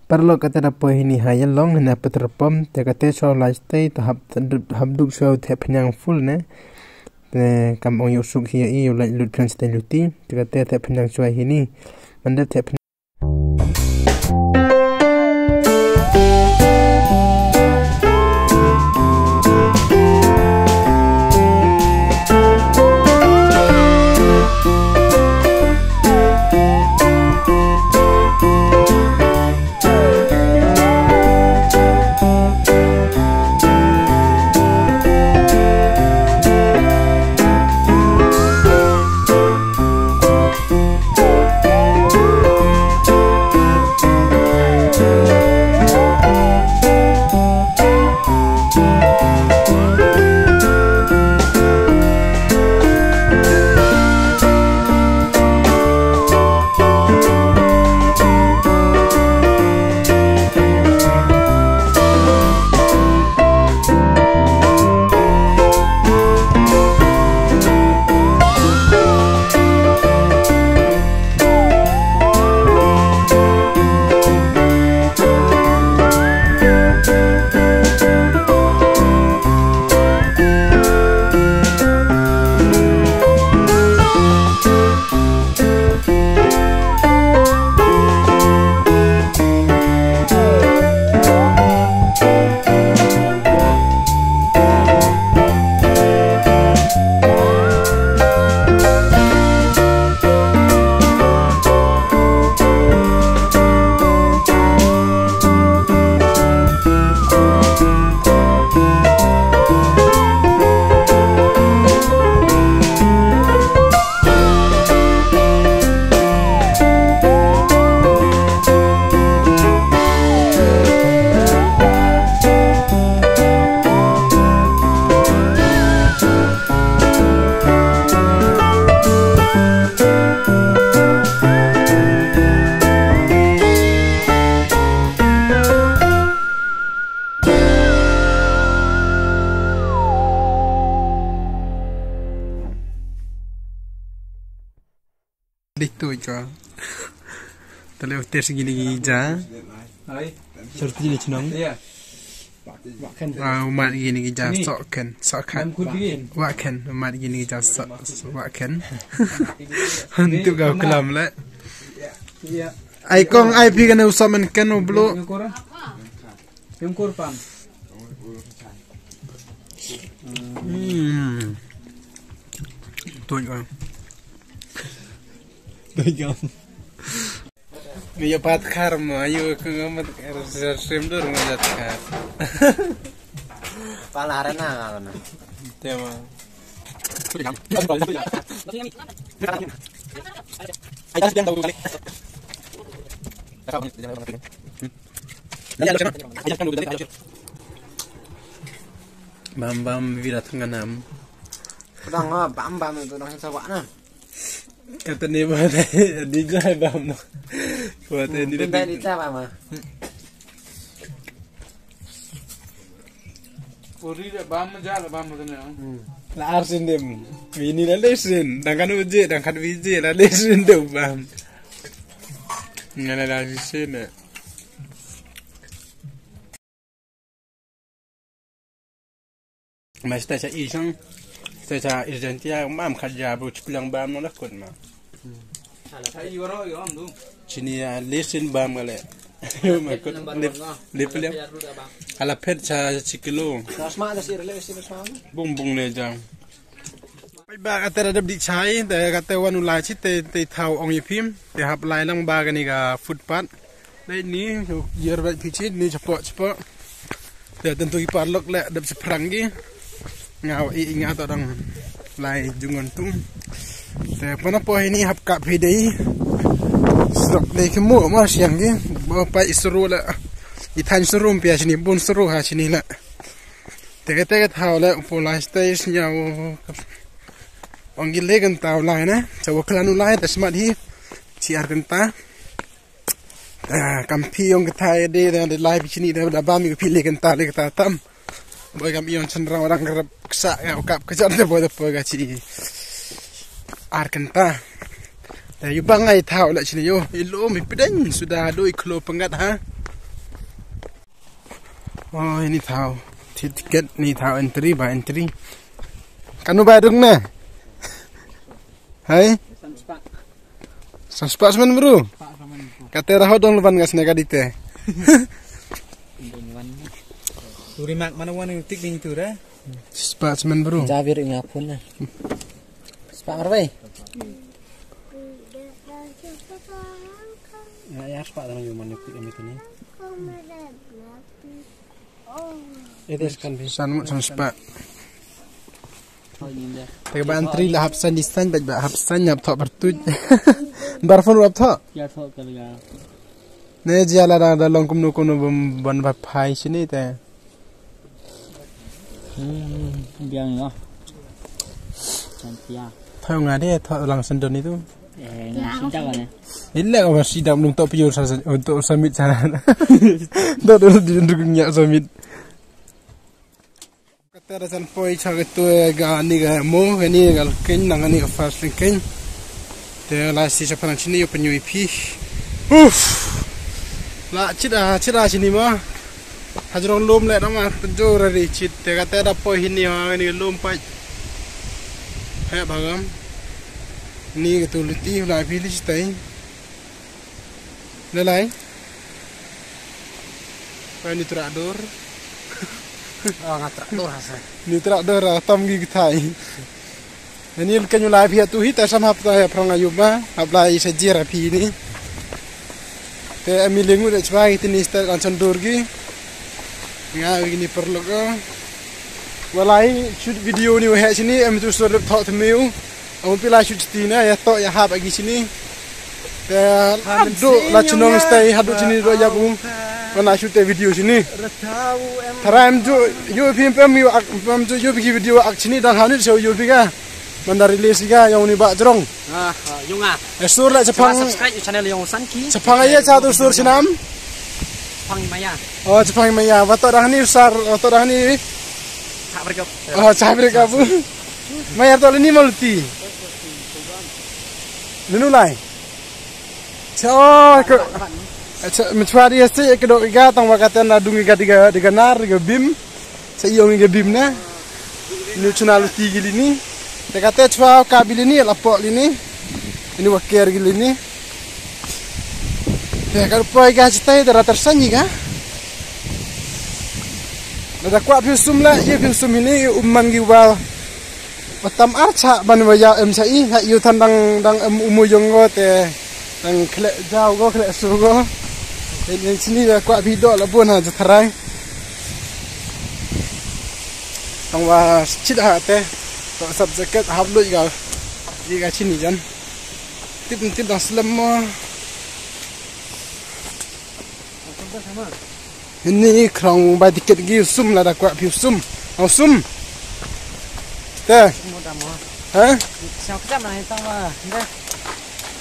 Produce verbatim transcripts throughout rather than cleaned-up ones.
Paralok, kata da poi hini ha ïalong, hini ha petrol pump, te kata shu lai stay, te hap, hap duk shu te pynïang full ne. Te kam ong ïoh suk hi ïa i, ïoh lait lut khlem stay luti, te kata te pynïang shu hini. Manda te pynïang Dei tu jo. Tale u test gini gi ja. Hai. Serti ni chnong. Iya. Wa ken. Ah, umat gini gi ja. Ni. Sok ken, sok ken. Nam kut gini. Wa ken, umat gini gi ja sok, sok wa ken. Hantu kau kelam le. Iya. Ai kong ai pi kane usah men ken u blo. Yang kora. Yang kor pam. Hmm. Tuan kau. Tuan kau. Ngi ïa pat khar ma, ayu ke ngamat khar, sir sim dur ma ïa khar. Pala rana ngana. Tema. Bam bam virat nganam. Pedang ah, bam bam itu dang sa wak na. Kata ni ba ni jai bam. Kuat ni. Benda di ta bam ah. Uri da bam ja la bam tu ni. La ar sin dem. Ini la le sin. Dang kan uji, dang kan biji, la le sin dem bam. Ngana la sin ne. Mas ta sa isang, ta sa isang tia mam khat ja bu chiplang bam no la kut ma. Sa i waro i om du. Chini a lesin bam ngale. Ma kut lip lip lip. Ala phet sa sikilo. Sa sma da sir le sir sma. Bung bung le jang. Bai ba kata da dep di chai, da kata wan u lai chi te te thau ong i phim, te hap lai lang ba kani ka footpath. Dei ni, yer bai phi chi, ni chapoh chapoh. Te tentu ki paralok le dep chaphrang ki. Nga wa i nga to dang lai jungon tung. Te pana po ini hap kap hi dei. Srok dei ki mo ma siang ki. Bo pai isru le. I than sru pia sini bun sru ha sini le. Teke teke thau le upo lai stage nya u. Ong gi le kan tau lai ne. Sa wa klan u lai ta smat hi. Chi ar kan ta. Ah, kam phi ong ka thai de de lai pi chini de da bam pi le kan ta le ka ta tam. Boi kam ion chan rang orang rap ksa ya kap ka jan de boi de boi ka chi. Ar kan ta. Da yu bang ai thau le chini yo. I lo mi pideng suda do i klo pangat ha. Oh, ini thaw. Ti-, tiket ni thaw entry ba entry. Kano ba dung ne? Hai? San spah. San spah semen bro. Spah semen bro. Kata raho dong leban ngas ne kadite. Ding wan. Turi mak mana wan tik ding tu ra. Spah semen bro. Javier inga pun na. Spah marwei. Ya, ya, spah tang yu manu kit ami tuni. It is convenient. San mut san spah. Te ba antri la hap san distan ba ba hap san nyap thok bertuj. Bar phone rap thok. Ya thok kalga. Ne jia la da da long kumno kumno ban ba phai sini te. Hmm, biang ya. Chantia. Thau nga de thau lang sendon itu. Eh, nga sida ka ne. Illa ka ba sida mung to piur sa to samit sa. Do do di nduk nya samit. Kata da san poi cha ke tu ga ni ga mo ga ni ga ken nang ni ga fast ken. Te la si sa pang chini yo penyu ipi. Uf. La chida chida chini ma. Hajrong lum le nama penjor ri chit te kata da poi hini ha ni lum pai. He bagam. Ni ke tu luti la pi li chitai. Lelai. Pai ni trak dur. Oh, nga trak dur hasa. Ni trak dur tam gi githai. Ani kan yu lai phi tu hi ta sam hap ta ya prang ayu ma hap lai sa jir phi ni. Te ami lengu de chwa hi tini sta kan chan dur gi. Nga wi ni perlu ko. Walai shoot video ni wa he sini em tu sur lep thok themiu. Amu pila shoot sini ya to ya hap agi sini. Te hadu la chinong stay hadu sini do ya bu. Mana shoot te video sini. Tara em ju yu phi em yu ak em ju yu phi video ak sini dan hanit so yu phi ga. Mandar release ga yang ni ba jrong. Ah, yung ah. Esur la chapang. Subscribe channel yung Sanki. Chapang aye cha tu sur sinam. Pang maya. Oh, chapang maya. Wa to dang ni sar, wa to dang ni. Cha berkap. Oh, cha berkap. Maya to ni maluti. Nunu lai. Cha, oh, ko. Cha, mechwa di ese ke do ga tang wa katan adung ga diga diga nar ga bim. Sa ïong ïa ka bim na. Ni chuna luti gili ni. Te kata chwa ka bili ni la pok li ni. Ini waker gili ni. Te ka poi ga chitai da ratar sanyi ga. Da kwah phi sum la ïa phi sum ini umman gi wa. Watam archa ban wa ya em sa i ha yu than dang dang em umu yong go te. Tang khleh jaw go khleh su go. Te ni sini da kwah bi do la bun ha jatharai. Tang wa chit ha te. To sab jacket hap lui ga. Di ga sini jan. Tip tip da slem mo. Ini krong bai tiket gi sum la da kwah phi sum. Au sum. Te. Ha? Siang kejap na hitang wa.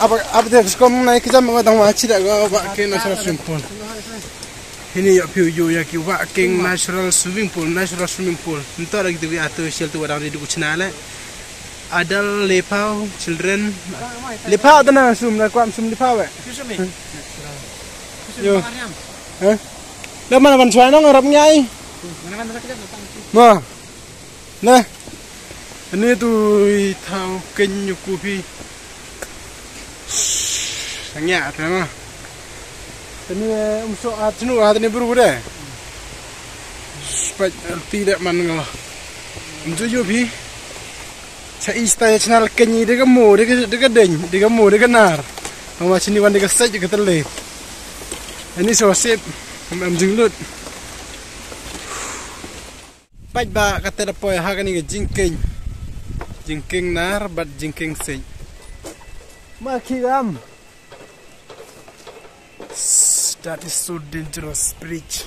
Apa apa dia sekom na kejap wa tang wa chidak ga wa ke na sara swimming pool. Ini ya piu yu ya ki wa king natural swimming pool, natural swimming pool. Ntar lagi tu ya tu sial tu wa dang di du chna le. Adult lepaw children. Lepaw tana sum na kwam sum lepaw eh. Yo. Eh? Dah mana ban suai nong rap ngai. Ma. Nah. Ini tu i thau keny kupi. Sangya tama. Ini um so at nu at ni buru de. Spat ti de man ngo. Um ju yu pi. Sa ista ya channel keny de mo de de de mo de nar. Ama chini wan de sej de tele. Ini so sip. Am jinglut. Pait ba kata da poi ha kani ka jingkeng. Jingkeng nar bad jingkeng sing. Ma ki ram. That is so dangerous bridge.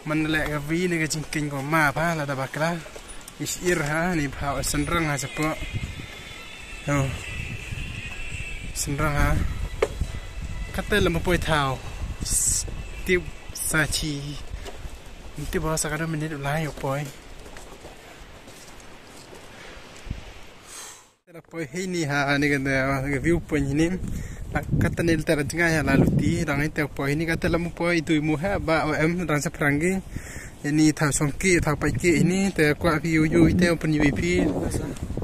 Man le ka vi ne ka jingkeng ko ma pa la da bakla. Is ir ha ni pa o senrang ha sepo. Oh. Senrang ha. Kata lama poi thau. Tip sa chi. Nti ba sa kada minit lai yo poi. Tera poi hini ha ni kan da view point hini. Kata ne te la jngai ha la luti, dang ite poi hini kata la mu poi itu imu ha ba o em dang sa prangi. Ini thaw songki, thaw paiki ini te kwa pi yu yu ite open U V P.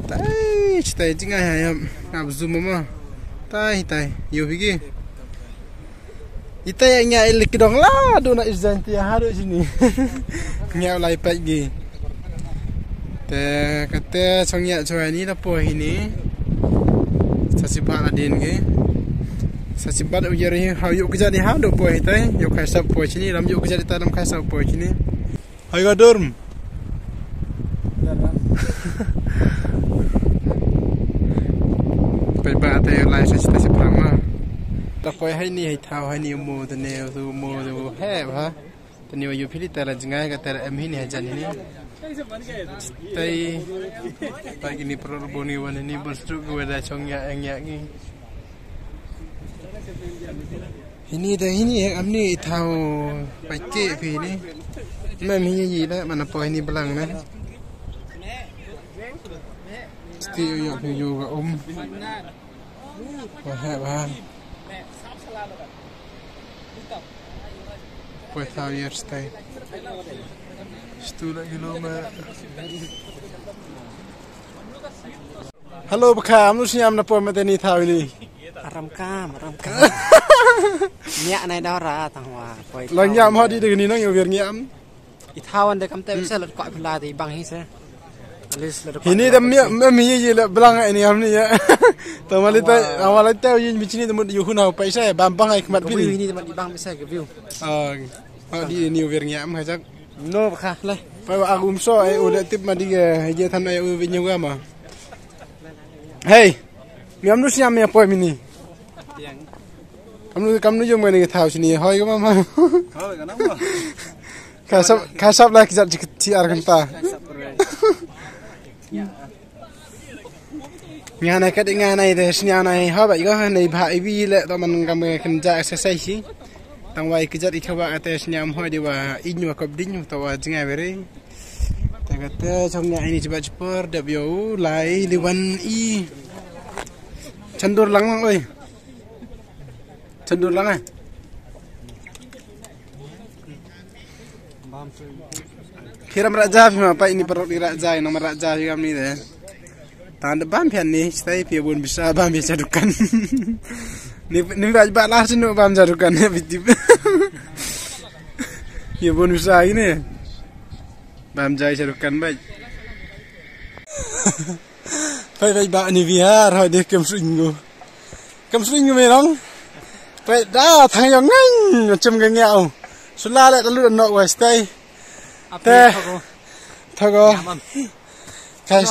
Tai, tai jngai ha ya, ab zoom ma. Tai, tai, yu bigi. Ita ya nya ilik dong la, do na izan ti ha do sini. Nya lai paiki. Te kate song ya chwa ni la poi hini. Sa sibat la din ki. Sa sibat u yari ha yu kjat ni ha do poi hitai. Yu kai sa poi chini, lam yu kjat ita lam kai sa poi chini. Hai ga dorm. Pai ba te lai sa sita si prama. Ta poi hai ni hai thau hai ni mo de ne tu mo de he ba. Tani wa yu pili tara jingai ka tara em hini hajan hini. Tai. Pagi ni pro boni wan hini bol stuk gua da chong ya eng ya ngi. Hini da hini ek amni ithau paike phi hini. Mem hini yi da mana po hini belang na. Sti yu yu ga um. Wah, wah. Poi thau yer stai. Stu la gilo ma. Hello, bkha, amnu sñiam na poi mateni thau ini. Aram kam, aram kam. Nyak nai dau ra tang wa. Poi. Lang thau. Nyak mo di de ni nang yo wer nyak. I thawan de kam te se lat kwah phi la de bang hi se. Alis lat kwah. Hini de mi mi ye ye le blang ini am ni ya. Tawali te, tawali te yin bichini de mut yu huna paisa bam bang ai khmat phi. Hini de mut bang paisa ke view. Ah, ah, di ni wer ngi am hajak. No kha le. Pa agum so ai u le tip ma di ge ye than ai u vinyu ga ma. Hey. Mi am nu siam mi apoi mini. Kam nu kam nu jom ngani thau sini hoi ga ma ma. Hoi ga na ma. Ka sap, ka sap la ki jat chi ar kan ta. Nga nai ka ding nga nai de sñiaw nai ha ba igo nai ba ibi le to man kam kan ja exercise hi. Tang wai ki jat i khawa ate sñiaw mo di wa iñ wa kop diñ to wa jinga bere. Te ka te chong nya ini chiba chipor de bio lai li wan i. Chandur lang lang oi. Chandur lang ai. Phiram raja phima pa ini parok di raja ina ma raja juga mi de. Tanda bam phian ni stai pia bun bisa bam bisa dukan. Ni ni ba ba lah sinu bam ja dukan ni bitip. Pia bun bisa ini. Bam ja isa dukan bai. Bai bai ba ni bihar hoi de kem sringu. Kam sring me rong. Pe da thang yong ngang chum ga ngiau. Sula le talu no wa stai. Te. Thogo. Kai.